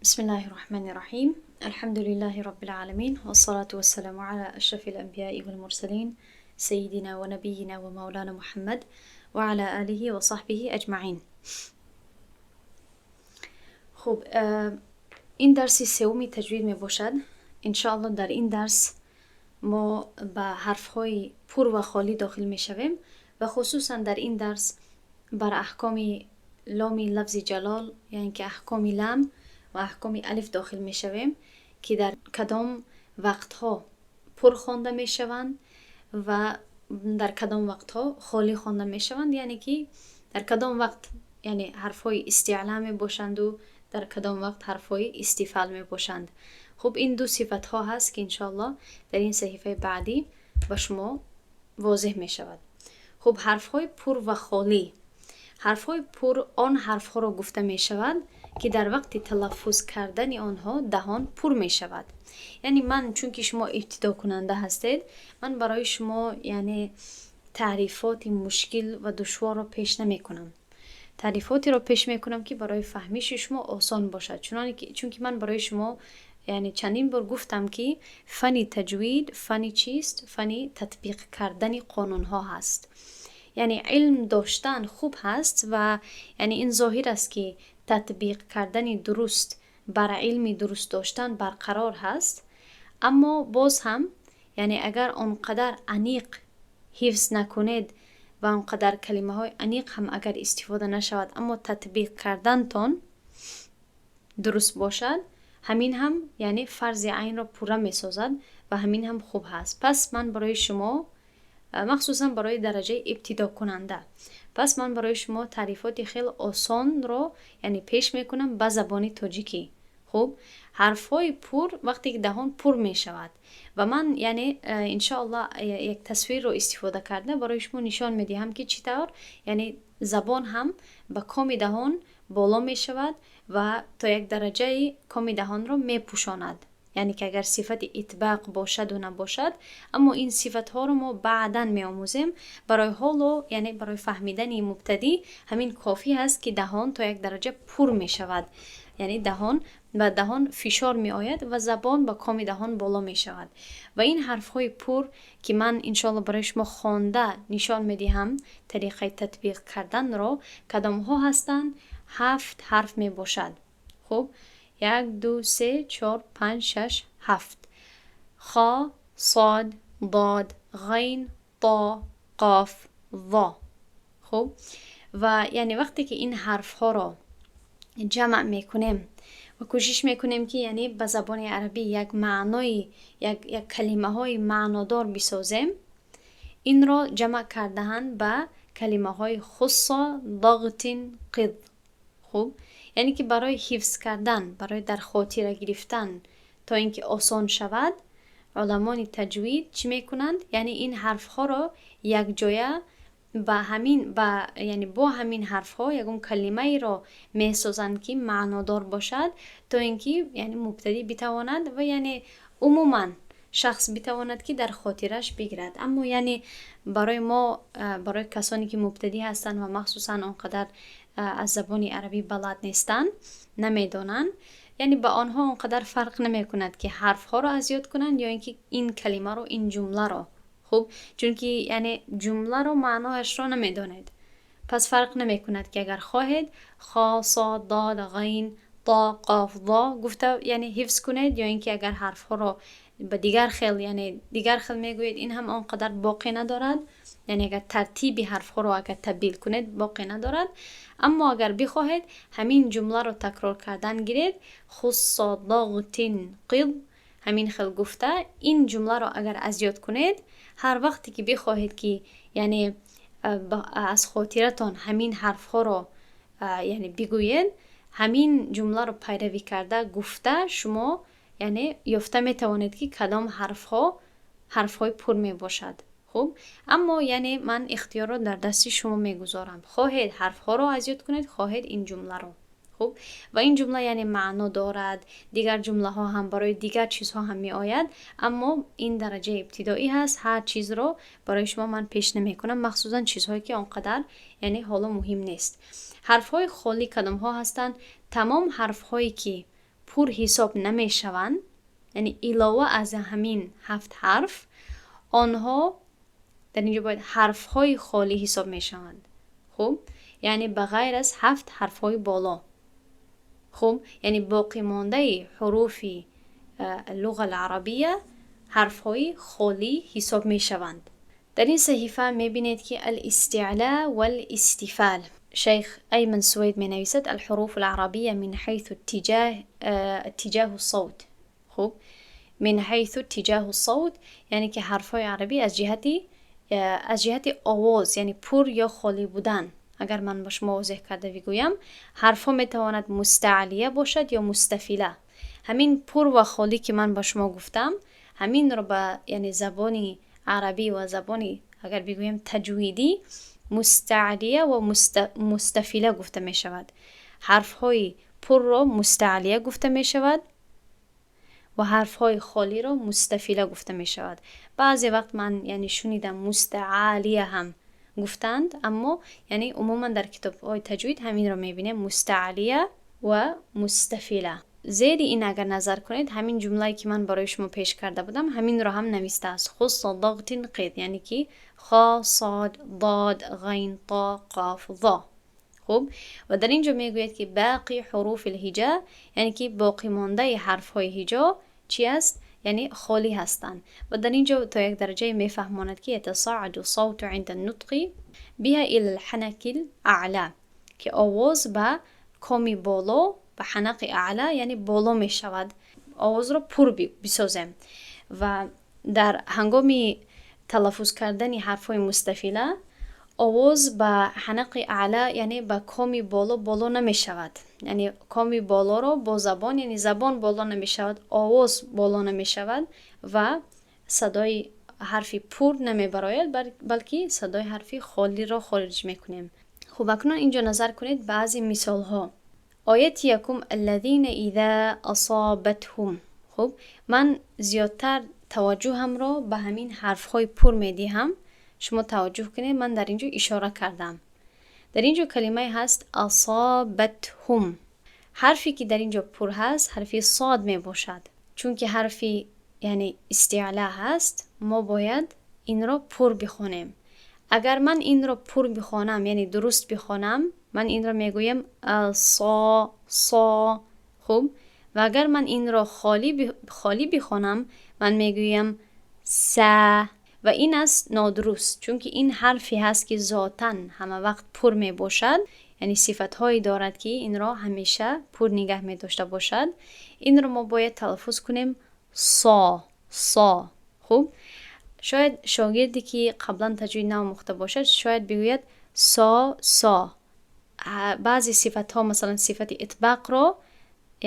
بسم الله الرحمن الرحيم، الحمد لله رب العالمين، والصلاة والسلام على أشرف الأنبياء والمرسلين، سيدنا ونبينا ومولانا محمد وعلى آله وصحبه أجمعين. خب، این درس سومی تجوید می باشد. انشاءالله در این درس ما به حرفهای پر و خالی داخل می شویم و خصوصا در این درس بر احکام لام لفظ جلال، یعنی که احکام لام و احکام الف داخل می شویم که در کدام وقتها پر خوانده می شوند و در کدام وقتها خالی خوانده می شوند، یعنی که در کدام وقت یعنی حرفهای استعلا می باشند و در کدام وقت حرفهای استفال می باشند. خب، این دو صفت ها هست که انشاءالله در این صحیفه بعدی به شما واضح می شود. خب، حرف های پر و خالی. حرف های پر آن حرف ها را گفته می شود که در وقت تلفظ کردن آنها دهان پر می شود. یعنی من چون که شما ابتدا کننده هستید، من برای شما یعنی تعریفات مشکل و دشوار را پیش نمی کنم. تعریفاتی را پیش می کنم که برای فهمیش شما آسان باشد، چون که من برای شما یعنی چندین بار گفتم که فنی تجوید فنی چیست؟ فنی تطبیق کردن قانون ها هست. یعنی علم داشتن خوب هست و یعنی این ظاهر است که تطبیق کردن درست بر علم درست داشتن برقرار هست، اما باز هم یعنی اگر آنقدر عمیق حفظ نکنید و آنقدر کلمه های عمیق هم اگر استفاده نشود، اما تطبیق کردنتان درست باشد، همین هم یعنی فرض عین را پوره می سازد و همین هم خوب هست. پس من برای شما، مخصوصا برای درجه ابتدا کننده، پس من برای شما تعریفات خیلی آسان رو یعنی پیش میکنم به زبان تاجیکی. خب، حرفهای پر وقتی که دهان پر می شود و من یعنی انشاءالله یک تصویر رو استفاده کرده برای شما نشان می دهم که چطور یعنی زبان هم به کام دهان بالا می شود و تا یک درجه کام دهان رو می پوشاند، یعنی که اگر صفت اطباق باشد و نباشد. اما این صفت ها رو ما بعدا می آموزیم. برای حالا، یعنی برای فهمیدن مبتدی، همین کافی هست که دهان تا یک درجه پر می شود، یعنی دهان به دهان فشار می آید و زبان به کام دهان بالا می شود. و این حرف های پر که من انشالله برای شما خوانده نشان می دهم طریقه تطبیق کردن را، کدام ها هستند؟ هفت حرف می باشد. خب، یک، دو، سه، چهار، پنج، شش، هفت: خا، صاد، ضاد، غین، طا، قاف، ظا. خب، و یعنی وقتی که این حرف ها را جمع میکنیم و کوشش میکنیم که یعنی به زبان عربی یک معنای یک کلمه های معنادار بسازیم، این را جمع کرده‌اند به کلمه های خص ضغط قض. خب، یعنی که برای حفظ کردن، برای در خاطره گرفتن، تا اینکه آسان شود، علمان تجوید چی میکنند؟ یعنی این حرف ها را یک جایه با همین با یعنی با همین حرف ها یکون کلمه ای را میسازند که معنادار باشد، تا اینکه یعنی مبتدی بتواند و یعنی عموما شخص بتواند که در خاطرش بگیرد. اما یعنی برای ما، برای کسانی که مبتدی هستند و مخصوصا آنقدر از زبان عربی بلد نیستند، نمیدانند، یعنی به آنها آنقدر فرق نمی کند که حرف ها را از یاد کنند یا اینکه این کلمه رو، این جمله را. خب، چون که یعنی جمله رو معنایش را نمیدانید، پس فرق نمی کند که اگر خواهید خا، صاد، ضاد، غین، طا، قاف، ظا گفته یعنی حفظ کنید یا اینکه اگر حرف ها را به دیگر خیل یعنی دیگر خیل میگویید، این هم آنقدر باقی ندارد. یعنی اگر ترتیب حرف ها را اگر تبدیل کنید، باقی ندارد. اما اگر بخواهید همین جمله را تکرار کردن گیرید، خص ضغط قض، همین خیل گفته این جمله را اگر از یاد کنید، هر وقتی که بخواهید که یعنی از خاطرتان همین حرف ها را یعنی بگویید، همین جمله را پیروی کرده گفته شما یعنی یافته می توانید که کدام حرف ها حرف های پر می باشد. خب، اما یعنی من اختیار را در دست شما میگذارم. خواهید حرف ها را از یاد کنید، خواهید این جمله را. خب، و این جمله یعنی معنا دارد، دیگر جمله ها هم برای دیگر چیزها هم می آید، اما این درجه ابتدایی هست. هر چیز رو برای شما من پیش نمی کنم، مخصوصا چیزهایی که آنقدر یعنی حالا مهم نیست. حرف های خالی کدام ها هستند؟ تمام حرف هایی که пур ҳисоб намешаванд, яъне илова аз ҳамин ҳафт ҳарф, онҳо дар инҷо бояд ҳарфҳои холӣ ҳисоб мешаванд. Хуб, яъне ба ғайр аз ҳафт ҳарфҳои боло. Хуб, яъне боқимондаи ҳуруфи луға аларабия ҳарфҳои холӣ ҳисоб мешаванд. Дар ин саҳифа мебинед, ки الاستعلاء والاستفال. Шайх Айман Сувайд менависад: الحروف العربية من حيث اتجاه الصوت. Хуб, من حيث اتجاه الصوت, яъне ки ҳарфҳои арабӣ аз ҷиҳати овоз, яъне пур ё холӣ будан. Агар ман ба шумо возеҳ карда бигӯям, ҳарфҳо метавонад мустаълия бошад ё мустафила. Ҳамин пур ва холӣ, ки ман ба шумо гуфтам, ҳаминро ба, яъне, забони арабӣ ва забони, агар бигӯем, таҷвидӣ мустаълия ва мустафила гуфта мешавад. Ҳарфҳои пурро мустаълия гуфта мешавад ва ҳарфҳои холиро мустафила гуфта мешавад. Баъзе вақт ман, яъне, шунидам, мустаалия ҳам гуфтанд, аммо, яъне, умуман дар китобҳои таҷвид ҳаминро мебинем: мустаълия ва мустафила. Зери ин агар назар кунед, ҳамин ҷумлае, ки ман барои шумо пеш карда будам, ҳаминро ҳам навистааст: خص ضغط قد, яъне ки خا، صاد، ضاد، غین، طا، قاف، ظا. Хуб, ва дар ин ҷо мегӯяд, ки باقي حروف الهجا, яъне ки боқимондаи ҳарфҳои ҳиҷо чӣ аст? Яъне холӣ ҳастанд. Ва дар ин ҷо то як дараҷае мефаҳмонад, ки يتصاعد الصوت عند النطق بها إلى الحنك الأعلى, ки овоз ба коми боло, ба حنك أعلى, яъне боло мешавад. Овозро пур бисозем ва дар ҳангоми талаффуз кардани ҳарфҳои мустафила овоз ба حنك أعلى, яъне ба коми боло боло намешавад, яъне коми болоро бо забон, яъне забон боло намешавад, овоз боло намешавад ва садои ҳарфи пур намебарояд, балки садои ҳарфи холиро хориҷ мекунем. Хуб, акнун инҷо назар кунед баъзе мисолҳо. Ояти якум: الذين إذا أصابتهم. Хуб, ман зиёдтар таваҷҷӯҳамро ба ҳамин ҳарфҳои пур медиҳам. Шумо таваҷҷӯҳ кунед, ман дар ин ҷо ишора кардам. Дар ин ҷо калимае ҳаст أصابتهم. Ҳарфе, ки дар ин ҷо пур ҳаст, ҳарфи صاد мебошад. Чунки ҳарфи, яъне, استعلاء ҳаст, мо бояд инро пур бихонем. Агар ман инро пур бихонам, яъне дуруст бихонам, ман инро мегӯям асо со. Хуб, ва агар ман инро холӣ бихонам, ман мегӯям са ва ин аст нодуруст, чунки ин ҳарфе ҳаст, ки зотан ҳама вақт пур мебошад, яъне сифатҳое дорад, ки инро ҳамеша пур нигаҳ медошта бошад. Инро мо бояд талаффуз кунем со со. Хуб, шояд шогирде, ки қаблан таҷвид наомӯхта бошад, шояд бигӯяд со со. Баъзе сифатҳо, масалан сифати итбоқро,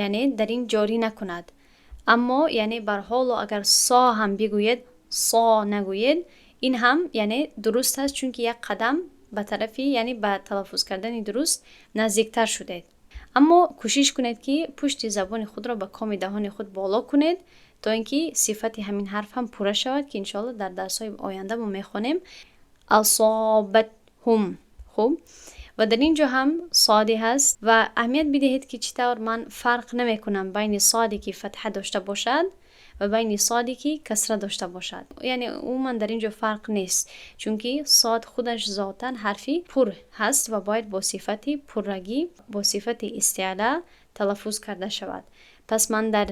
яъне, дар ин ҷорӣ накунад, аммо, яъне, барҳоло агар со ҳам бигӯед, со нагӯед, ин ҳам, яъне, дуруст аст, чунки як қадам ба тарафи, яъне, ба талаффуз кардани дуруст наздиктар шудед. Аммо кӯшиш кунед, ки пушти забони худро ба коми даҳони худ боло кунед, то ин ки сифати ҳамин ҳарф ҳам пурра шавад, ки иншоалло дар дарсҳои оянда мо мехонем. أصابتهم. Хуб, ва дар ин ҷо ҳам صاد е ҳаст ва аҳамият бидиҳед, ки чӣ тавр ман фарқ намекунам байни صاد е, ки фатҳа дошта бошад, ва байни صاد е, ки касра дошта бошад. Яъне умуман дар ин ҷо фарқ нест, чунки صاد худаш зотан ҳарфи пур ҳаст ва бояд бо сифати пуррагӣ, бо сифати استعلاء талаффуз карда шавад. Пас ман дар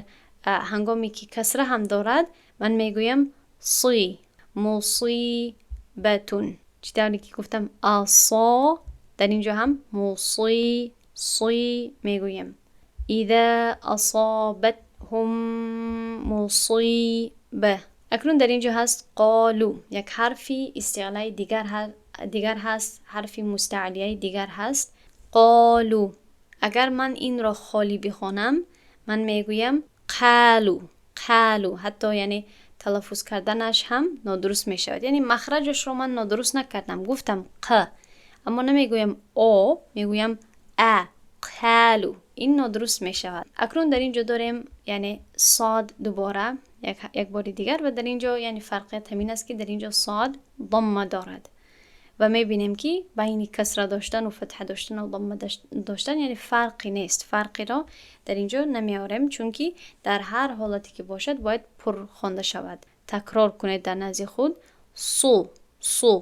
ҳангоме, ки касра ҳам дорад, ман мегӯям си, مصيبة. Чӣ тавре ки гуфтам асо, дар ин ҷо ҳам муси си мегӯем: إذا أصابتهم مصيبة. Акнун дар ин ҷо ҳаст قالوا, як ҳарфи استعلاء и дигар ҳаст, ҳарфи мустаълияи дигар ҳаст: قالوا. Агар ман инро холӣ бихонам, ман мегӯям қалу қалу. Ҳатто, яъне, талаффуз карданаш ҳам нодуруст мешавад. Яъне махраҷашро ман нодуруст накардам, гуфтам қ, аммо намегӯям о, мегӯям а, қалу. Ин нодуруст мешавад. Акнун дар ин ҷо дорем, яъне, صاد дубора, як бори дигар, ва дар ин ҷо, яъне, фарқият ҳамин аст, ки дар ин ҷо صاد ضمة дорад. Ва мебинем, ки байни касра доштану фатҳа доштану дамма доштан, яъне фарқе нест. Фарқеро дар ин ҷо намеорем, чунки дар ҳар ҳолате ки бошад, бояд пур хонда шавад. Такрор кунед дар назди худ: су, су.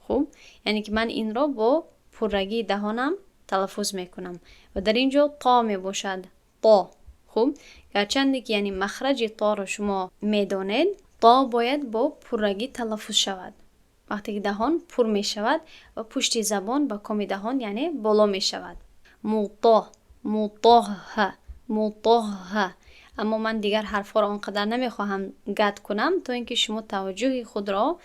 Хуб, яъне ки ман инро бо пуррагии даҳонам талаффуз мекунам. Ва дар ин ҷо то мебошад, то. Хуб, гарчанде ки, яъне, махраҷи торо шумо медонед, то бояд бо пуррагӣ талаффуз шавад, вақте ки даҳон пур мешавад ва пушти забон ба коми даҳон, яъне, боло мешавад. Муто, мутоҳ, мутоҳ. Аммо ман дигар ҳарфҳоро он қадар намехоҳам гад кунам, то ин ки шумо таваҷҷӯҳи худро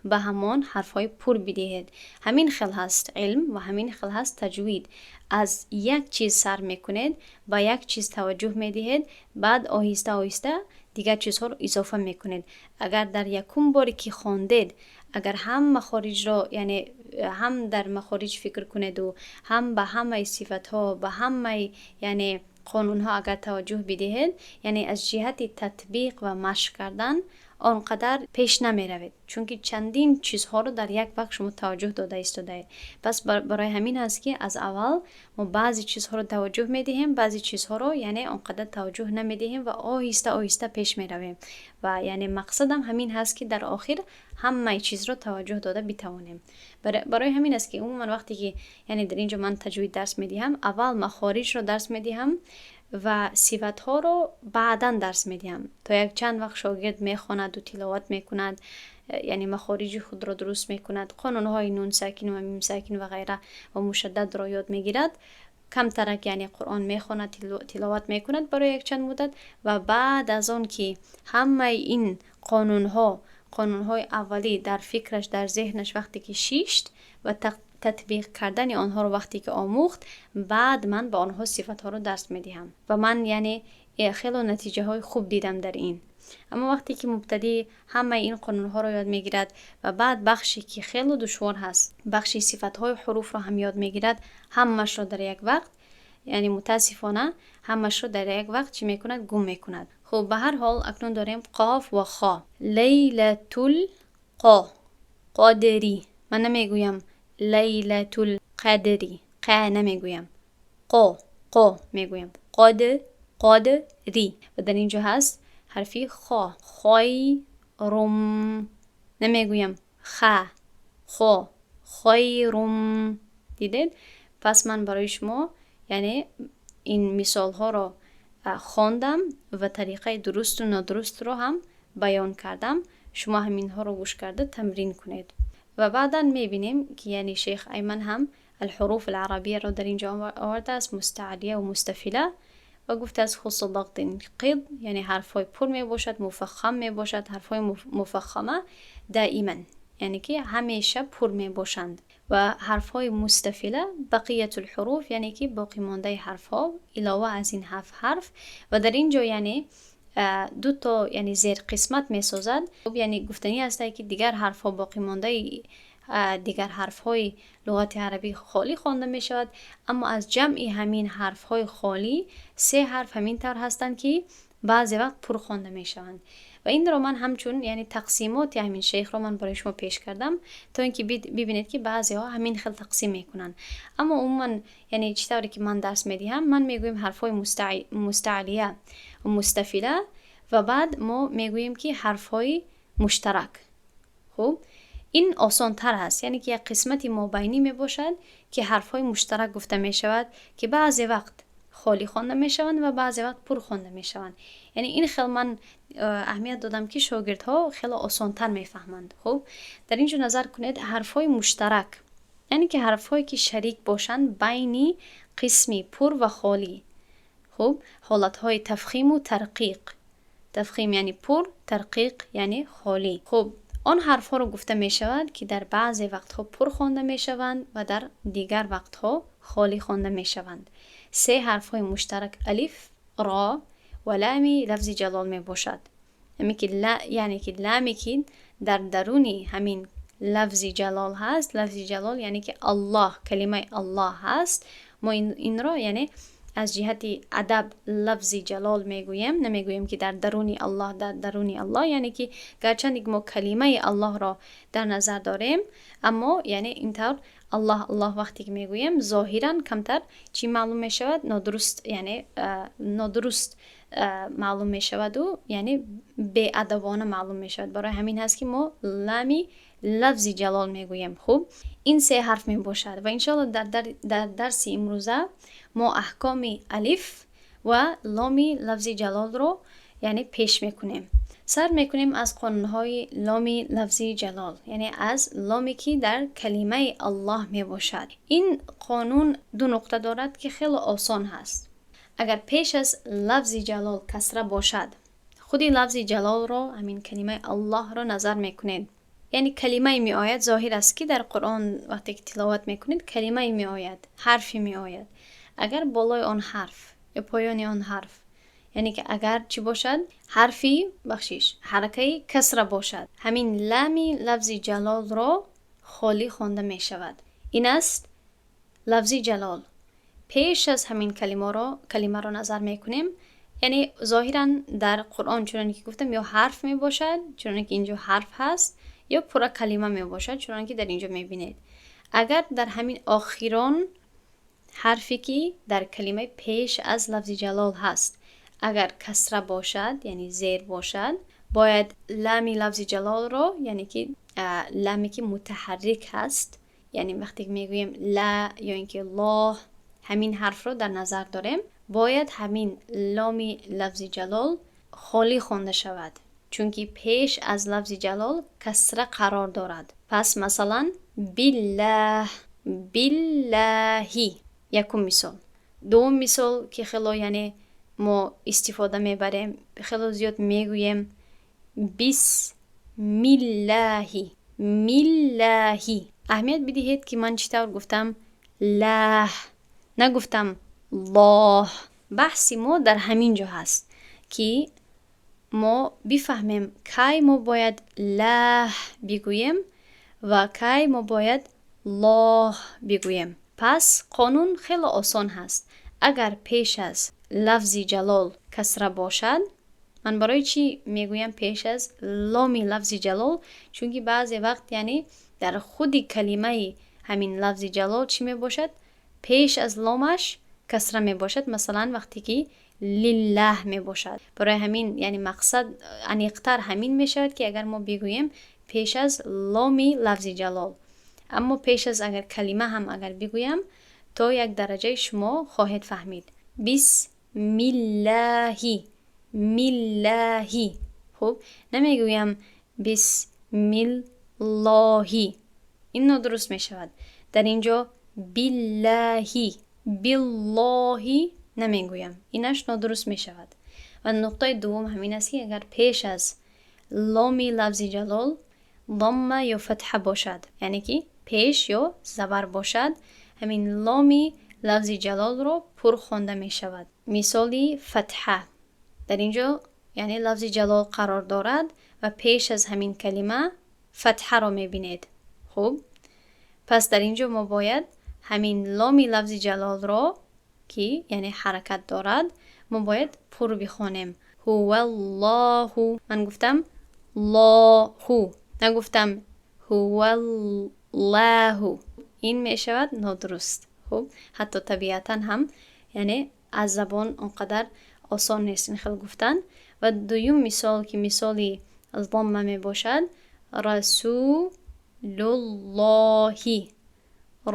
ба ҳамон ҳарфҳои пур бидиҳед. Ҳамин хел ҳаст илм ва ҳамин хел ҳаст таҷвид. Аз як чиз сар мекунед, ба як чиз таваҷҷӯҳ медиҳед, баъд оҳиста оҳиста дигар чизҳоро изофа мекунед. Агар дар якум боре ки хондед, агар ҳам махориҷро, яъне ҳам дар махориҷ фикр кунеду, ҳам ба ҳамаи сифатҳо, ба ҳамаи, яъне, қонунҳо агар таваҷҷӯҳ бидиҳед, яъне аз ҷиҳати татбиқ ва машқ кардан он қадар пеш намеравед, чунки чандин чизҳоро дар як вақт шумо таваҷҷӯҳ дода истодаед. Пас барои ҳамин аст, ки аз аввал мо баъзе чизҳоро таваҷҷӯҳ медиҳем, баъзе чизҳоро, яъне, он қадар таваҷҷӯҳ намедиҳем ва оҳиста оҳиста пеш меравем. Ва, яъне, мақсадам ҳамин ҳаст, ки дар охир ҳамаи чизро таваҷҷӯҳ дода битавонем. Барои ҳамин аст, ки умуман вақте ки, яъне, дар ин ҷо ман таҷвид дарс медиҳам, аввал махориҷро дарс медиҳам ва сифатҳоро баъдан дарс медиҳам. То як чанд вақт шогирд мехонаду тиловат мекунад, яъне махориҷи худро дуруст мекунад, қонунҳои нун сакин ва мим сакин ва ғайра ва мушаддадро ёд мегирад, камтарак, яъне, Қуръон мехонад, тиловат мекунад барои якчанд муддат. Ва баъд аз он ки ҳамаи ин қонунҳо, қонунҳои аввалӣ дар фикраш, дар зеҳнаш вақте ки шишт ва татбиқ кардани онҳоро вақте ки омӯхт, баъд ман ба онҳо сифатҳоро дарс медиҳам. Ва ман, яъне, хело натиҷаҳои хуб дидам дар ин. Аммо вақте ки мубтадӣ ҳамаи ин қонунҳоро ёд мегирад ва баъд бахше ки хело душвор ҳаст, бахши сифатҳои ҳуруфро ҳам ёд мегирад, ҳамаашро дар як вақт, яъне, мутаассифона, ҳамаашро дар як вақт чӣ мекунад? Гум мекунад. Хуб, ба ҳар ҳол, акнун дорем қоф ва хо. Лайлатул қо, қодирӣ. Ман намегӯям лайлатул қадри, қа намегӯям, қо, қо мегӯям. Қод, қодри. Ва дар ин ҷо ҳаст ҳарфи хо. Хойрум намегӯям, ха, хо, хойрум. Дидед? Пас ман барои шумо, яъне, ин мисолҳоро хондам ва тариқаи дурусту нодурустро ҳам баён кардам. Шумо ҳаминҳоро гӯш карда тамрин кунед ва баъдан мебинем, ки, яъне, шейх Айман ҳам الحروف العربية ро дар ин ҷо овардааст, мустаълия ва мустафила, ва гуфтааст: خص ضغط قض, яъне ҳарфҳои пур мебошад, муфаххам мебошад. Ҳарфҳои муфаххама دائما, яъне ки ҳамеша пур мебошанд, ва ҳарфҳои мустафила بقية الحروف, яъне ки боқимондаи ҳарфҳо илова аз ин ҳафт ҳарф. Ва дар ин ҷо, яъне, дуто, яъне, зерқисмат месозад. Яъне гуфтанӣ ҳастае, ки дигар ҳарфҳо, боқимондаи дигар ҳарфҳои луғати арабӣ холӣ хонда мешавад, аммо аз ҷамъи ҳамин ҳарфҳои холӣ се ҳарф ҳамин тавр ҳастанд, ки баъзе вақт пур хонда мешаванд. Ва инро ман ҳамчун, яъне, тақсимоти ҳамин шейхро ман барои шумо пеш кардам, то ин ки бибинед, ки баъзеҳо ҳамин хел тақсим мекунанд. Аммо умуман, яъне, чӣ тавре ки ман дарс медиҳам, ман мегӯем ҳарфҳои мустаълия ва мустафила ва баъд мо мегӯем, ки ҳарфҳои муштарак. Хуб, ин осонтар аст, яъне ки як қисмати мобайнӣ мебошад, ки ҳарфҳои муштарак гуфта мешавад, ки баъзе вақт холӣ хонда мешаванд ва баъзе вақт пур хонда мешаванд. Яъне ин хел ман аҳамият додам, ки шогирдҳо хело осонтар мефаҳманд. Хуб, дар ин ҷо назар кунед: ҳарфҳои муштарак, яъне ки ҳарфҳое ки шарик бошанд байни қисми пур ва холӣ. Хуб, ҳолатҳои тафхиму тарқиқ. Тафхим яъне пур, тарқиқ яъне холӣ. Хуб, он ҳарфҳоро гуфта мешавад, ки дар баъзе вақтҳо пур хонда мешаванд ва дар дигар вақтҳо холӣ хонда мешаванд. Се ҳарфҳои муштарак алиф, ро ва лами лафзи ҷалол мебошад. Яъне ки ламе ки дар даруни ҳамин лафзи ҷалол ҳаст, лафзи ҷалол, яъне ки Аллоҳ, калимаи Аллоҳ ҳаст. Мо инро, яъне, Аз ҷиҳати адаб лафзи ҷалол мегӯем, намегӯем, ки дар даруни Аллоҳ, дар даруни Аллоҳ. Яъне ки гарчанде ки мо калимаи Аллоҳро дар назар дорем, аммо яъне ин тавр Аллоҳ, Аллоҳ вақте ки мегӯем, зоҳиран камтар чӣ маълум мешавад? Нодуруст, яъне нодуруст маълум мешаваду яъне беадабона маълум мешавад. Барои ҳамин ҳаст, ки мо лами лафзи ҷалол мегӯем. Хуб, ин се ҳарф мебошад ва иншоалло дар дарси имрӯза мо аҳкоми алиф ва ломи лафзи ҷалолро яъне пеш мекунем. Сар мекунем аз қонунҳои ломи лафзи ҷалол, яъне аз ломе, ки дар калимаи Аллоҳ мебошад. Ин қонун ду нуқта дорад, ки хеле осон ҳаст. Агар пеш аз лафзи ҷалол касра бошад, худи лафзи ҷалолро, ҳамин калимаи Аллоҳро назар мекунед, яъне калимае меояд. Зоҳир аст, ки дар Қуръон вақте ки тиловат мекунед, калимае меояд, ҳарфе меояд. Агар болои он ҳарф ё поёни он ҳарф, яъне ки агар чӣ бошад, ҳарфи, бахшиш, ҳаракаи касра бошад, ҳамин лами лафзи ҷалолро холӣ хонда мешавад. Ин аст лафзи ҷалол. Пеш аз ҳамин калимаро назар мекунем, яъне зоҳиран дар Қуръон, чуноне ки гуфтам, ё ҳарф мебошад, чуноне ки инҷо ҳарф ҳаст, ё пурра калима мебошад, чуноне ки дар инҷо мебинед. Агар дар ҳамин охирон ҳарфе, ки дар калимаи пеш аз лафзи ҷалол ҳаст, агар касра бошад, яъне зер бошад, бояд лами лафзи ҷалолро, яъне ки ламе, ки мутаҳаррик ҳаст, яъне вақте ки мегӯем ла ё ин ки лоҳ, ҳамин ҳарфро дар назар дорем, бояд ҳамин ломи лафзи ҷалол холӣ хонда шавад, чунки пеш аз лафзи ҷалол касра қарор дорад. Пас масалан, биллаҳ, биллаҳи, якум мисол. Дуввум мисол, ки хело яъне мо истифода мебарем, хело зиёд мегӯем: бисмиллаҳи, миллаҳи. Аҳамият бидиҳед, ки ман чӣ тавр гуфтам: лаҳ, нагуфтам лоҳ. Баҳси мо дар ҳамин ҷо ҳаст, ки мо бифаҳмем, кай мо бояд лаҳ бигӯем ва кай мо бояд лоҳ бигӯем. Пас қонун хело осон ҳаст. Агар пеш аз лафзи ҷалол касра бошад. Ман барои чӣ мегӯям пеш аз ломи лафзи ҷалол? Чунки баъзе вақт яъне дар худи калимаи ҳамин лафзи ҷалол чӣ мебошад? Пеш аз ломаш касра мебошад. Масалан, вақте ки лиллаҳ мебошад. Барои ҳамин яъне мақсад аниқтар ҳамин мешавад, ки агар мо бигӯем пеш аз ломи лафзи ҷалол. Аммо пеш аз агар калима ҳам агар бигӯям, то як дараҷаи шумо хоҳед фаҳмид. Бисмиллаҳи, миллаҳи. Хуб, намегӯям бисмиллоҳи, ин нодуруст мешавад. Дар ин ҷо биллаҳи, биллоҳи намегӯям, инаш нодуруст мешавад. Ва нуқтаи дуввум ҳамин аст, ки агар пеш аз ломи лафзи ҷалол домма ё фатҳа бошад, яъне ки пеш ё забар бошад, ҳамин ломи лафзи ҷалолро пур хонда мешавад. Мисоли фатҳа: дар ин ҷо яъне лафзи ҷалол қарор дорад ва пеш аз ҳамин калима фатҳаро мебинед. Хуб, пас дар ин ҷо мо бояд ҳамин ломи лафзи ҷалолро, ки яъне ҳаракат дорад, мо бояд пур бихонем: ҳуваллоҳу. Ман гуфтам лоҳу, нагуфтам ҳуваллаҳу, ин мешавад нодуруст. Хуб, ҳатто табиатан ҳам яъне аз забон он қадар осон нест ин хел гуфтан. Ва дуюм мисол, ки мисоли зомма мебошад: расулуллоҳи,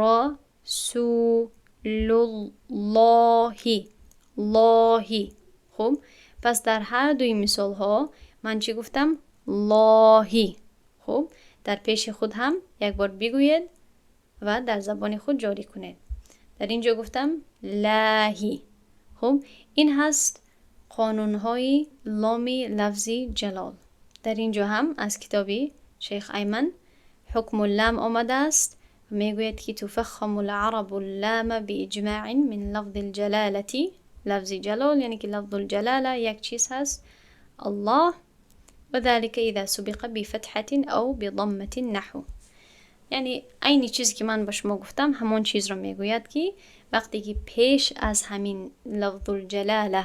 расулуллоҳи, лоҳи. Хуб, пас дар ҳар дуи мисолҳо ман чӣ гуфтам? Лоҳи. Хуб, дар пеши худ ҳам як бор бигӯед ва дар забони худ ҷорӣ кунед. Дар ин ҷо гуфтам лаҳи. Хуб, ин ҳаст қонунҳои ломи лафзи ҷалол. Дар ин ҷо ҳам аз китоби шейх Айман ҳукму лам омадааст. Мегӯяд, ки تفخم العرب اللام بإجماع من لفظ الجلالة. Лафзи ҷалол, яъне ки لفظ الجلالة як чиз ҳаст, Аллоҳ. وذلك إذا سبق بفتحة أو بضمة نحو. Яъне айни чизе, ки ман ба шумо гуфтам, ҳамон чизро мегӯяд, ки вақте ки пеш аз лафзи ҷалол касра бошад. Вақте ки пеш аз ҳамин лафзулҷалала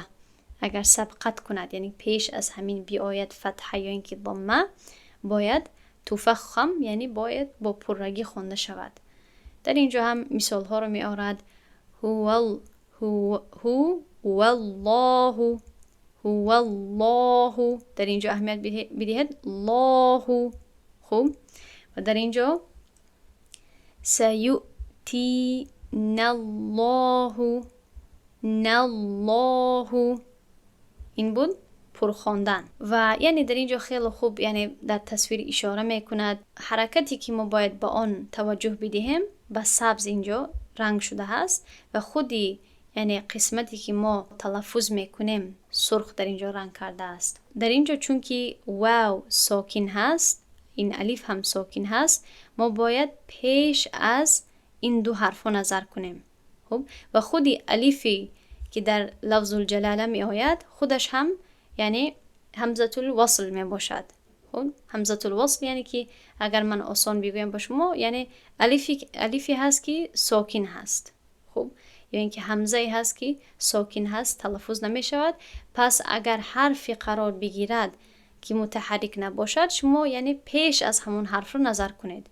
агар сабқат кунад, яъне пеш аз ҳамин биояд фатҳа ё ин ки домма, бояд туфаххам, яъне бояд бо пуррагӣ хонда шавад. Дар ин ҷо ҳам мисолҳоро меорад: ҳуваллоҳу, ҳуваллоҳу. Дар ин ҷо аҳамият бидиҳед: лоҳу. Хуб, ва дар ин ҷо саюътиналлоҳу, наллоҳу. Ин буд пурхондан. Ва яъне дар ин ҷо хеле хуб, яъне дар тасвир ишора мекунад. Ҳаракате ки мо бояд ба он таваҷҷӯҳ бидиҳем, ба сабз ин ҷо ранг шуда ҳаст ва худи, яъне қисмате ки мо талаффуз мекунем, сурх дар ин ҷо ранг кардааст. Дар ин ҷо чунки вав сокин ҳаст, ин алиф ҳам сокин ҳаст, мо бояд пеш аз ин ду ҳарфҳо назар кунем. Хуб, ва худи алифе ки дар лафзулҷалала меояд, худаш ҳам яъне ҳамзатул васл мебошад. Хуб, ҳамзатул васл, яъне ки агар ман осон бигӯям ба шумо, яъне алифе ҳаст ки сокин ҳаст. Хуб, ё ин ки ҳамзае ҳаст ки сокин ҳаст, талаффуз намешавад. Пас агар ҳарфе қарор бигирад ки мутаҳаррик набошад, шумо яъне пеш аз ҳамон ҳарфро назар кунед.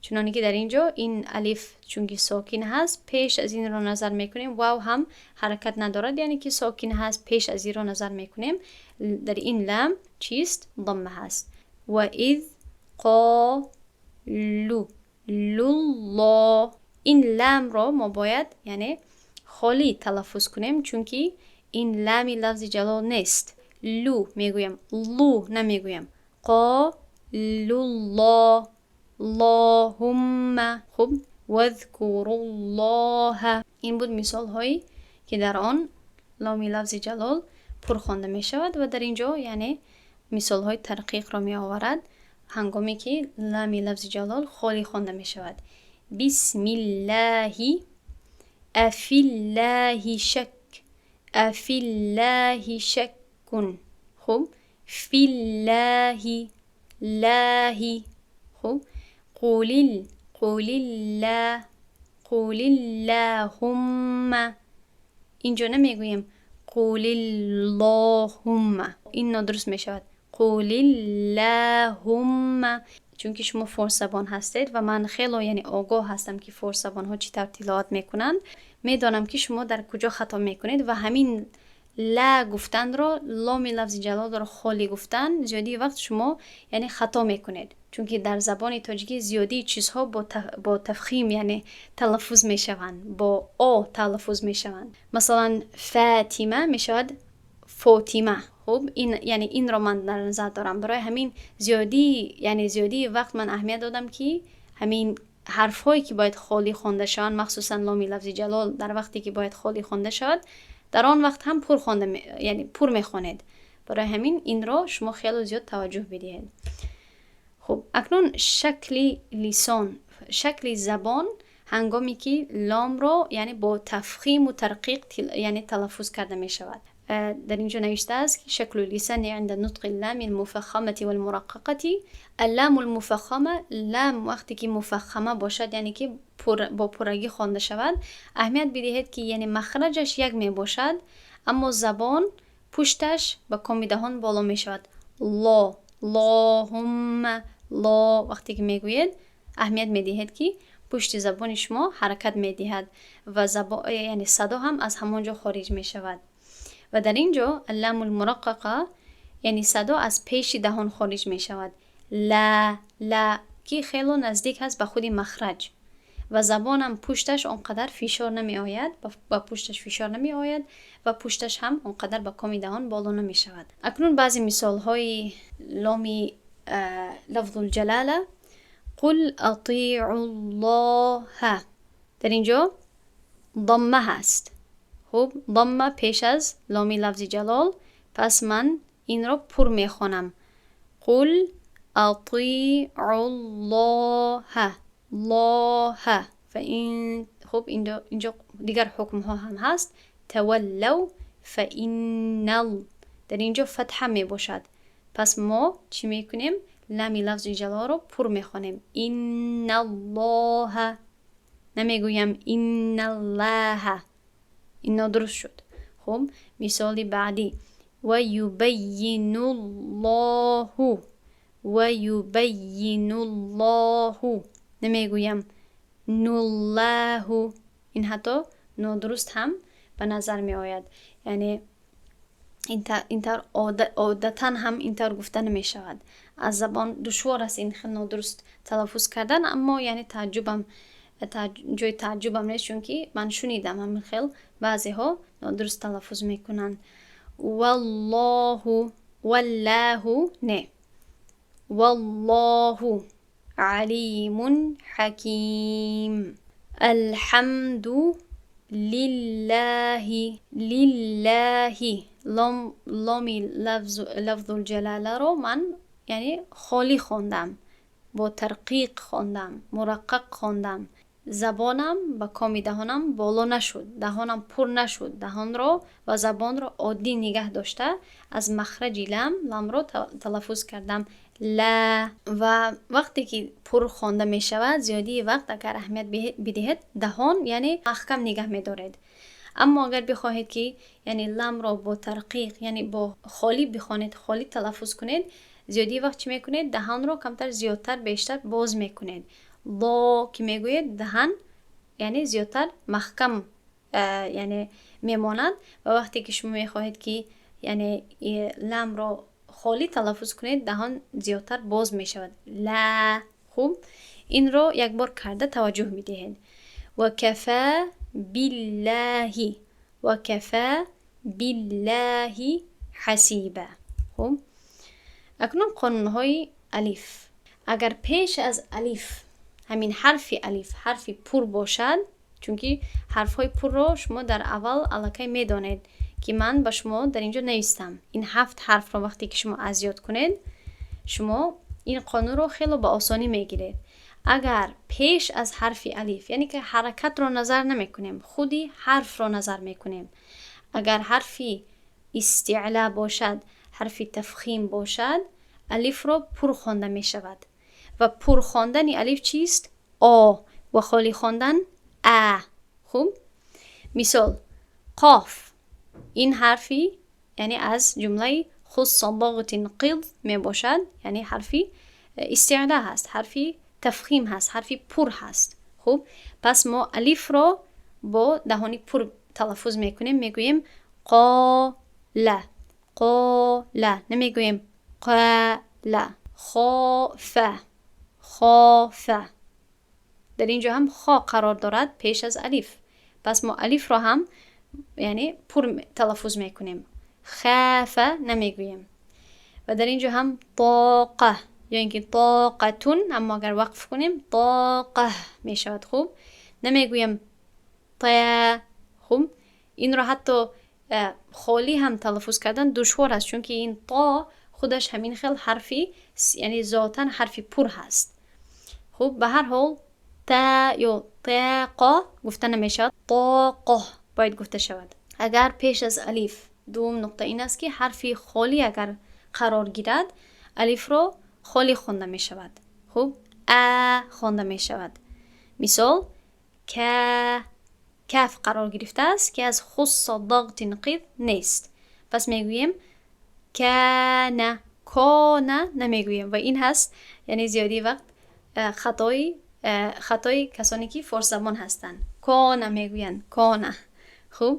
Чуноне ки дар ин ҷо ин алиф чунки сокин ҳаст, пеш аз инро назар мекунем. Вав ҳам ҳаракат надорад, яъне ки сокин ҳаст, пеш аз инро назар мекунем. Дар ин лам чист? Дамма ҳаст. Ва из қолу лулло. Ин ламро мо бояд яъне холӣ талаффуз кунем, чунки ин лами лафзи ҷалол нест. Лу мегӯям, лу намегӯям. Қолулло, лоҳумма. Хуб, вазкуруллоҳа. Ин буд мисолҳое ки дар он ломи лафзи ҷалол пур хонда мешавад. Ва дар ин ҷо яъне мисолҳои тарқиқро меоварад, ҳангоме ки лами лафзи ҷалол холӣ хонда мешавад: бисмиллаҳи, афиллаҳи шак, афиллаҳи шаккун. Хуб, филлаҳи, лаҳи. Хуб, қулил, қулилла, қулиллаҳумма. Инҷо намегӯем қулиллоҳумма, ин нодуруст мешавад. Қулиллаҳумма. Чунки шумо форсзабон ҳастед ва ман хело яъне огоҳ ҳастам ки форсзабонҳо чӣ тавр тиловат мекунанд, медонам ки шумо дар куҷо хато мекунед. Ва ҳамин ла гуфтанро, ломи лафзи ҷалолро холӣ гуфтан, зиёдии вақт шумо яъне хато мекунед, чунки дар забони тоҷикӣ зиёдии чизҳо бо тафхим яъне талаффуз мешаванд, бо о талаффуз мешаванд. Масалан, Фатима мешавад Фотима. Хуб, ин яъне инро ман дар назар дорам. Барои ҳамин зиёдии, яъне зиёдии вақт ман аҳамият додам ки ҳамин ҳарфҳое ки бояд холӣ хонда шаванд, махсусан ломи лафзи ҷалол дар вақте ки бояд холӣ хонда шавад, дар он вақт ҳам пур хонда, яъне пур мехонед. Барои ҳамин инро шумо хело зиёд таваҷҷӯҳ бидиҳед. Хуб, акнун шакли лисон, шакли забон ҳангоме ки ломро яъне бо тафхиму тарқиқ яъне талаффуз карда мешавад. Дар ин ҷо навиштааст ки شكل اللسان عند نطق اللام المفخمة والمرققة. اللام المفخمة, лам вақте ки муфаххама бошад, яъне ки бо пуррагӣ хонда шавад, аҳамият бидиҳед ки яъне махраҷаш як мебошад, аммо забон пушташ ба коми даҳон боло мешавад. Ло, лоҳумма, ло. Вақте ки мегӯед, аҳамият медиҳед ки пушти забони шумо ҳаракат медиҳад ва яъне садо ҳам аз ҳамон ҷо хориҷ мешавад. Ва дар ин ҷо اللام المرققة, яъне садо аз пеши даҳон хориҷ мешавад, ла, ла, ки хело наздик ҳаст ба худи махраҷ ва забонам пушташ он қадар фишор намеояд, ба пушташ фишор намеояд ва пушташ ҳам он қадар ба коми даҳон боло намешавад. Акнун баъзе мисолҳои ломи лафзулҷалала: قل أطيعوا الله. Дар ин ҷо дамма ҳаст. Хуб, дамма пеш аз ломи лафзи ҷалол, пас ман инро пур мехонам: قل أطيعوا الله, лоҳа. Ва ин, хуб, инҷо дигар ҳукмҳо ҳам ҳаст. تولوا فإن. Дар ин ҷо фатҳа мебошад, пас мо чӣ мекунем? Лами лафзи ҷалолро пур мехонем: إن الله. Намегӯям инналлаҳа, ин нодуруст шуд. Хуб, мисоли баъдӣ: ва юбаййинуллоҳу, ва юбаййинуллоҳу. Намегӯям нуллаҳу, ин ҳатто нодуруст ҳам ба назар меояд. Яъне ин тавр одатан ҳам ин тавр гуфта намешавад. Аз забон душвор аст ин хел нодуруст талаффуз кардан, аммо яъне тааҷҷубам, ҷои тааҷҷубам нест, чунки ман шунидам, ҳамин хел баъзеҳо нодуруст талаффуз мекунанд. Валлоҳу, валлаҳу не, валлоҳу алимун ҳаким. Алҳамду лиллаҳи, лиллаҳи. Лом, ломи лафзулҷалаларо ман яъне холӣ хондам, бо тарқиқ хондам, мураққақ хондам. Забонам ба коми даҳонам боло нашуд, даҳонам пур нашуд. Даҳонро ва забонро оддӣ нигаҳ дошта, аз махраҷи лам ламро талаффуз кардам, ла. Ва вақте ки пур хонда мешавад, зиёдии вақт, агар аҳамият бидиҳед, даҳон яъне маҳкам нигаҳ медоред. Аммо агар бихоҳед, ки яъне ламро бо тарқиқ, яъне бо холӣ бихонед, холӣ талаффуз кунед, зиёдии вақт чӣ мекунед? Даҳонро камтар, зиёдтар, бештар боз мекунед. Ло ки мегӯед, даҳан яъне зиёдтар маҳкам яъне мемонад. Ва вақте ки шумо мехоҳед, ки яъне ламро холӣ талаффуз кунед, даҳон зиёдтар боз мешавад, ла. Хуб, инро як бор карда таваҷҷӯҳ медиҳед. Ва кафа биллаҳи, ва кафа биллаҳи ҳасиба. Хуб, акнун қонунҳои алиф. Агар пеш аз алиф, ҳамин ҳарфи алиф, ҳарфи пур бошад, чунки ҳарфҳои пурро шумо дар аввал аллакай медонед, ки ман ба шумо дар ин ҷо навистам. Ин ҳафт ҳарфро вақте ки шумо аз ёд кунед, шумо ин қонунро хело ба осонӣ мегиред. Агар пеш аз ҳарфи алиф, яъне ки ҳаракатро назар намекунем, худи ҳарфро назар мекунем, агар ҳарфи истиъла бошад, ҳарфи тафхим бошад, алифро пур хонда мешавад. Ва пур хондани алиф чист? О. Ва холӣ хондан а. Хуб, мисол: қоф. Ин ҳарфи яъне аз ҷумлаи хусса дағтин қид мебошад, яъне ҳарфи истиъла ҳаст, ҳарфи тафхим ҳаст, ҳарфи пур ҳаст. Хуб, пас мо алифро бо даҳони пур талаффуз мекунем, мегӯем қола, қола, намегӯем қала. Хофа, хофа. Дар ин ҷо ҳам хо қарор дорад пеш аз алиф, пас мо алифро ҳам яъне пур талаффуз мекунем, хафа намегӯем. Ва дар ин ҷо ҳам тоқа ё ин ки тоқатун, аммо агар вақф кунем, тоқа мешавад. Хуб, намегӯем та. Хуб, инро ҳатто холӣ ҳам талаффуз кардан душвор аст, чунки ин то худаш ҳамин хел ҳарфи, яъне зотан ҳарфи пур ҳаст. Хуб, ба ҳар ҳол та ё тақо гуфта намешавад, тоқо бояд гуфта шавад. Агар пеш аз алиф, дуввум нуқта ин аст, ки ҳарфи холӣ агар қарор гирад, алифро холӣ хонда мешавад. Хуб, а хонда мешавад. Мисол: ка, каф қарор гирифтааст, ки аз хусса дағтин қид нест, пас мегӯем кана, кона намегӯем. Ва ин ҳаст яъне зиёдии вақт хатои касоне ки форсзабон ҳастанд, кона мегӯянд, кона. Хуб,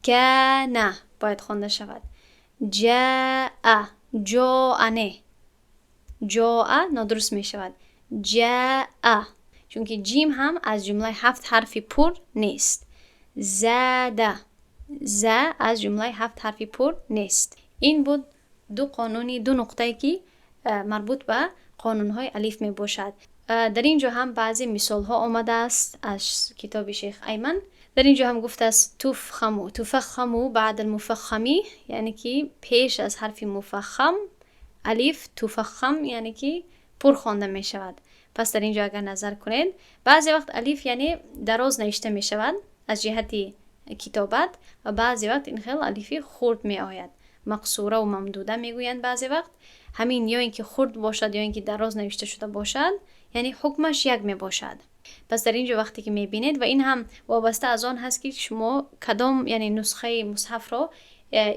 кана бояд хонда шавад. Ҷаа, ҷоа не, ҷоа нодуруст мешавад, ҷаа, чунки ҷим ҳам аз ҷумлаи ҳафт ҳарфи пур нест. Зада, за аз ҷумлаи ҳафт ҳарфи пур нест. Ин буд ду қонуни, ду нуқтае, ки марбут ба қонунҳои алиф мебошад. Дар ин ҷо ҳам баъзе мисолҳо омадааст аз китоби шейх Айман. Дар ин ҷо ҳам гуфтааст: туфхаму, туфаххаму баъд алмуфаххами, яъне ки пеш аз ҳарфи муфаххам алиф туфаххам, яъне ки пур хонда мешавад. Пас дар ин ҷо агар назар кунед, баъзе вақт алиф яъне дароз навишта мешавад аз ҷиҳати китобат ва баъзе вақт ин хел алифи хурд меояд, мақсураву мамдуда мегӯянд. Баъзе вақт ҳамин ё ин ки хурд бошад, ё ин ки дароз навишта шуда бошад, яъне ҳукмаш як мебошад. Пас дар ин ҷо вақте ки мебинед, ва ин ҳам вобаста аз он ҳаст, ки шумо кадом, яъне нусхаи мусҳафро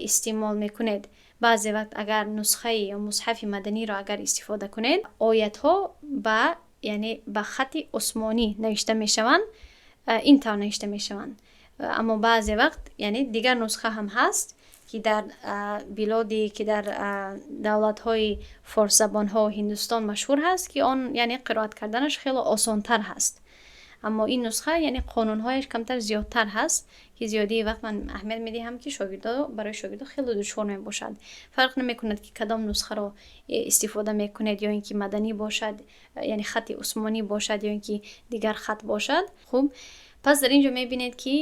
истеъмол мекунед. Баъзе вақт агар нусхаи ё мусҳафи маданиро агар истифода кунед, оятҳо ба, яъне ба хати усмонӣ навишта мешаванд, ин тавр навишта мешаванд. Аммо баъзе вақт, яъне дигар нусха ҳам ҳаст, ки дар билоде ки дар давлатҳои форсзабонҳо, Ҳиндустон машҳур ҳаст, ки он, яъне қироат карданаш хеле осонтар ҳаст. Аммо ин нусха, яъне қонунҳояш камтар зиёдтар ҳаст, ки зиёдии вақт ман аҳамият медиҳам, ки шогирдо, барои шогирдо хеле душвор мебошад. Фарқ намекунад, ки кадом нусхаро истифода мекунед, ё ин ки маданӣ бошад, яъне хати усмонӣ бошад, ё ин ки дигар хат бошад. Хуб, пас дар ин ҷо мебинед, ки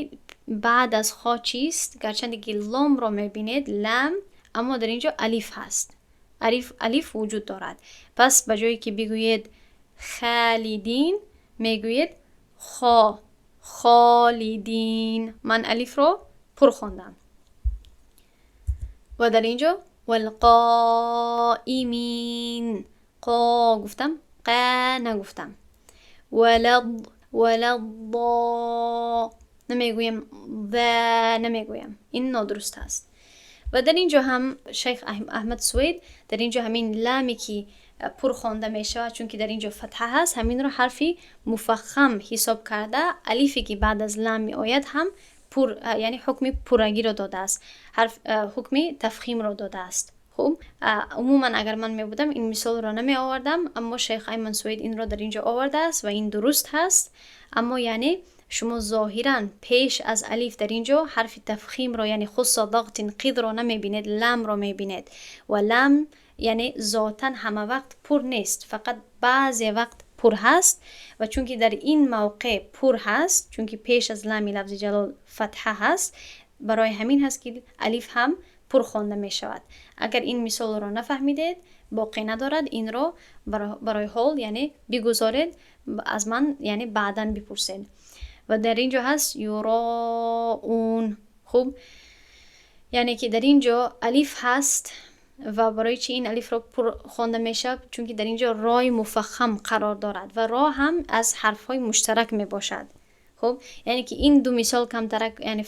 баъд аз хо чист? Гарчанде ки ломро мебинед, лам, аммо дар ин ҷо алиф ҳаст, алиф вуҷуд дорад. Пас ба ҷое ки бигӯед халидин, мегӯед хо, холидин. Ман алифро пур хондам. Ва дар ин ҷо валқоимин, қо гуфтам, қа нагуфтам. Валад, валаддо намегӯям, ва намегӯям, ин нодуруст аст. Ва дар ин ҷо ҳам шайх Аҳмад Сувайд дар ин ҷо ҳамин ламе, ки пур хонда мешавад, чунки дар ин ҷо фатҳа ҳаст, ҳаминро ҳарфи муфаххам ҳисоб карда, алифе ки баъд аз лам меояд ҳам пур, яъне ҳукми пуррагиро додааст, ҳарф ҳукми тафхимро додааст. Хуб, умуман агар ман мебудам, ин мисолро намеовардам, аммо шайх Айман Сувайд инро дар ин ҷо овардааст ва ин дуруст ҳаст. Аммо яъне шумо зоҳиран пеш аз алиф дар ин ҷо ҳарфи тафхимро, яъне хусса дағтин қидро намебинед, ламро мебинед. Ва лам, яъне зотан ҳама вақт пур нест, фақат баъзе вақт пур ҳаст. Ва чунки дар ин мавқеъ пур ҳаст, чунки пеш аз лами лафзи ҷалол фатҳа ҳаст, барои ҳамин ҳаст, ки алиф ҳам пур хонда мешавад. Агар ин мисолро нафаҳмидед, боқӣ надорад, инро барои ҳол, яъне бигузоред, аз ман, яъне баъдан бипурсед. Ва дар ин ҷо ҳаст юроун. Хуб, яъне ки дар ин ҷо алиф ҳаст. Ва барои чӣ ин алифро пур хонда мешавад? Чунки дар ин ҷо рои муфаххам қарор дорад ва ро ҳам аз ҳарфҳои муштарак мебошад. Хуб, яъне ки ин ду мисол камтарак, яъне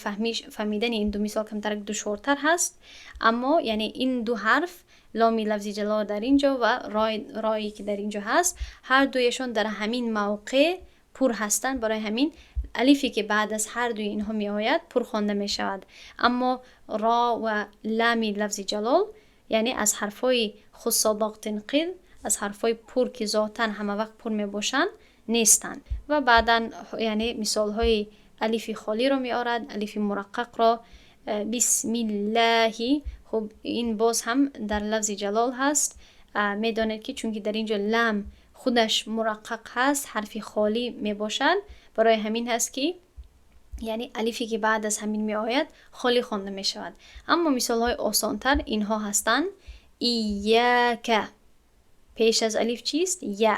фаҳмидани ин ду мисол камтарак душвортар ҳаст. Аммо яъне ин ду ҳарф, ломи лафзи ҷалол дар ин ҷо ва рое ки дар ин ҷо ҳаст, ҳар дуяшон дар ҳамин мавқеъ пур ҳастанд. Барои ҳамин алифе ки баъд аз ҳар дуи инҳо меояд, пур хонда мешавад. Аммо ро ва лами лафзи ҷалол, яъне аз ҳарфҳои хусса дағтин қид, аз ҳарфҳои пур, ки зотан ҳама вақт пур мебошанд, нестанд. Ва баъдан, яъне мисолҳои алифи холиро меорад, алифи мураққақро, бисмиллаҳи. Хуб, ин боз ҳам дар лафзи ҷалол ҳаст. Медонед, ки чунки дар ин ҷо лам худаш мураққақ ҳаст, ҳарфи холӣ мебошад, барои ҳамин ҳаст, ки яъне алифе ки баъд аз ҳамин меояд, холӣ хонда мешавад. Аммо мисолҳои осонтар инҳо ҳастанд. Ияка, пеш аз алиф чист? Я.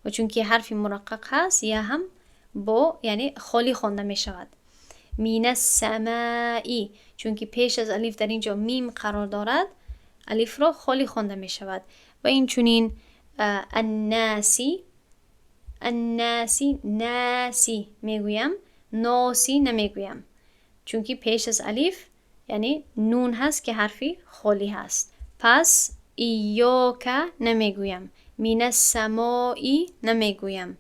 Ва чунки ҳарфи мураққақ ҳаст, я ҳам бо, яъне холӣ хонда мешавад. Минассамаи, чунки пеш аз алиф дар ин ҷо мим қарор дорад, алифро холӣ хонда мешавад. Ва инчунин аннаси, аннаси, наси мегӯям, носи намегӯям, чунки пеш аз алиф, яъне нун ҳаст, ки ҳарфи холӣ ҳаст. Пас иёка намегӯям, минассамои намегӯям,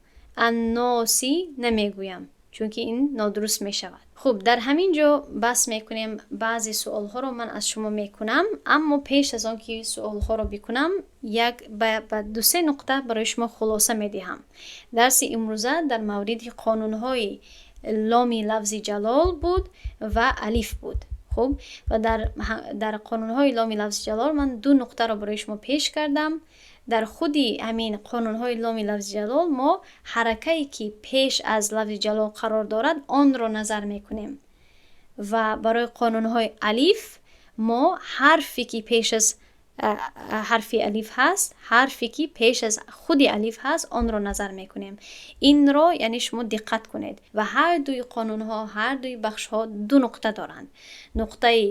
анноси намегӯям, чунки ин нодуруст мешавад. Хуб, дар ҳамин ҷо бас мекунем. Баъзе суолҳоро ман аз шумо мекунам, аммо пеш аз он ки суолҳоро бикунам, як ба дусе нуқта барои шумо хулоса медиҳам. Дарси имрӯза дар мавриди қонунҳои ломи лафзи ҷалол буд ва алиф буд. Хуб, ва дар қонунҳои ломи лафзи ҷалол ман ду нуқтаро барои шумо пеш кардам. Дар худи ҳамин қонунҳои ломи лафзи ҷалол мо ҳаракае, ки пеш аз лафзи ҷалол қарор дорад, онро назар мекунем. Ва барои қонунҳои алиф мо ҳарфе, ки пеш аз ҳарфи алиф ҳаст, ҳарфе, ки пеш аз худи алиф ҳаст, онро назар мекунем. Инро, яъне шумо диққат кунед. Ва ҳар дуи қонунҳо, ҳар дуи бахшҳо ду нуқта доранд. Нуқтаи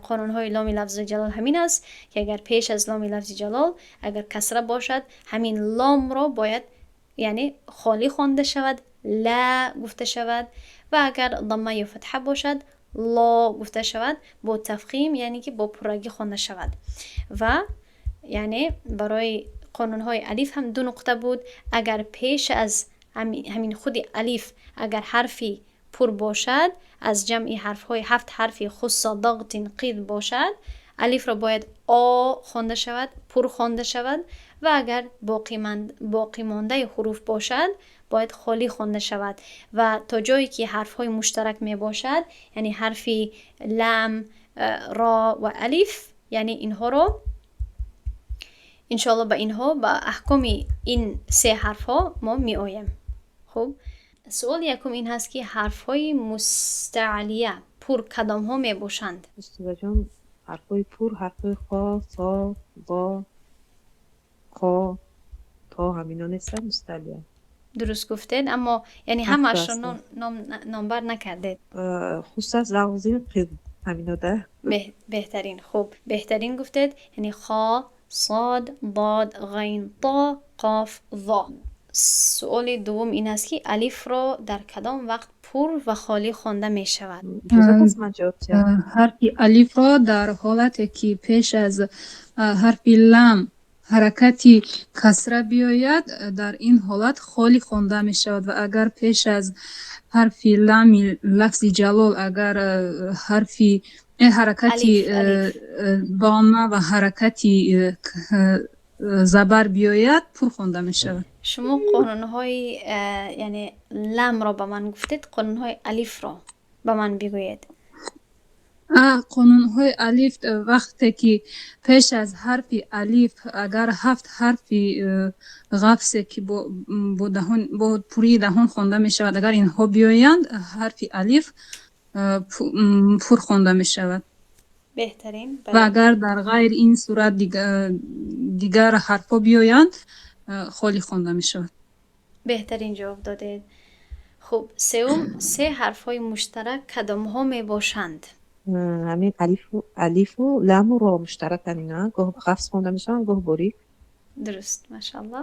қонунҳои ломи лафзи ҷалол ҳамин аст, ки агар пеш аз ломи лафзи ҷалол агар касра бошад, ҳамин ломро бояд, яъне холӣ хонда шавад. ла гуфта шавад ва агар дамма ё фатҳа бошад, ло гуфта шавад, бо тафхим, яъне ки бо пуррагӣ хонда шавад. Ва яъне барои қонунҳои алиф ҳам ду нуқта буд. Агар пеш аз ҳамин худи алиф агар ҳарфи пур бошад, аз ҷамъи ҳарфҳои ҳафт ҳарфи хусса, дағтин, қид бошад, алифро бояд о хонда шавад, пур хонда шавад ва агар боқимондаи ҳуруф бошад, бояд холӣ хонда шавад. Ва то ҷое ки ҳарфҳои муштарак мебошад, яъне ҳарфи лам, ро ва алиф, яъне инҳоро иншоалло ба инҳо, ба аҳкоми ин се ҳарфҳо мо меоем. Хуб, суоли якум ин ҳаст, ки ҳарфҳои мустаълия пур кадомҳо мебошанд? Устодаҷон, ҳарфҳои пур ҳарфҳои хо, со, во, қо, то, ҳамино нестанд мустаълия? Дуруст гуфтед, аммо яъне ҳамаашро номбар накардед. Хусус зағзин, қид, ҳамино да. Беҳтарин. Хуб, беҳтарин гуфтед, яъне хо, сод, дод, ғайн, то, қоф, во. Суоли дуввум ин аст, ки алифро дар кадом вақт пур ва холӣ хонда мешавад? Ҳарфи алифро дар ҳолате ки пеш аз ҳарфи лам ҳаракати касра биёяд, дар ин ҳолат холӣ хонда мешавад ва агар пеш аз ҳарфи лами лафзи ҷалол агар ҳарфи ҳаракати домма ва ҳаракати забар биёяд, пур хонда мешавад. Шумо қонунҳои яъне ламро ба ман гуфтед, қонунҳои алифро ба ман бигӯед. Қонунҳои алиф: вақте ки пеш аз ҳарфи алиф агар ҳафт ҳарфи ғафсе, ки бо пурии даҳон хонда мешавад, агар инҳо биёянд, ҳарфи алиф пур хонда мешавад. Беҳтарин. Ва агар дар ғайри ин сурат дигар ҳарфҳо биёянд, холӣ хонда мешавад. Беҳтарин ҷавоб додед. Хуб, сеюм: се ҳарфҳои муштарак кадомҳо мебошанд? Ҳамин алифу ламу ро муштаракан, ина гоҳ ғафз хонда мешаванд, гоҳ борик. Дуруст, машаалло.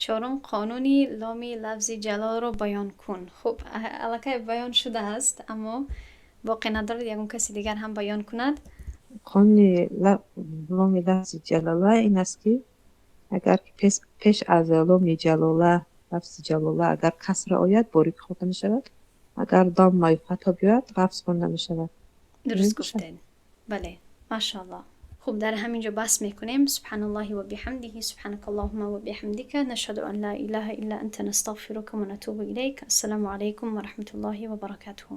Чорум: қонуни ломи лафзи ҷалолро баён кун. Хуб, аллакай баён шудааст, аммо боқӣ надорад ягон каси дигар ҳам баён кунад. Қонуни ломи лафзи ҷалола ин аст, ки агар пеш аз ломи ҷалола, лафзи ҷалола, агар касра ояд, борик хонда мешавад, агар домма ё фатҳа биёяд, ғафз хонда мешавад. Дуруст гуфтед, бале, машаалло. Хуб, дар ҳамин ҷо бас мекунем. سبحان الله وبحمده، سبحانك اللهم وبحمدك، نشهد أن لا إله إلا أنت، نستغفرك ونتوب إليك. السلام عليكم ورحمة الله وبركاته.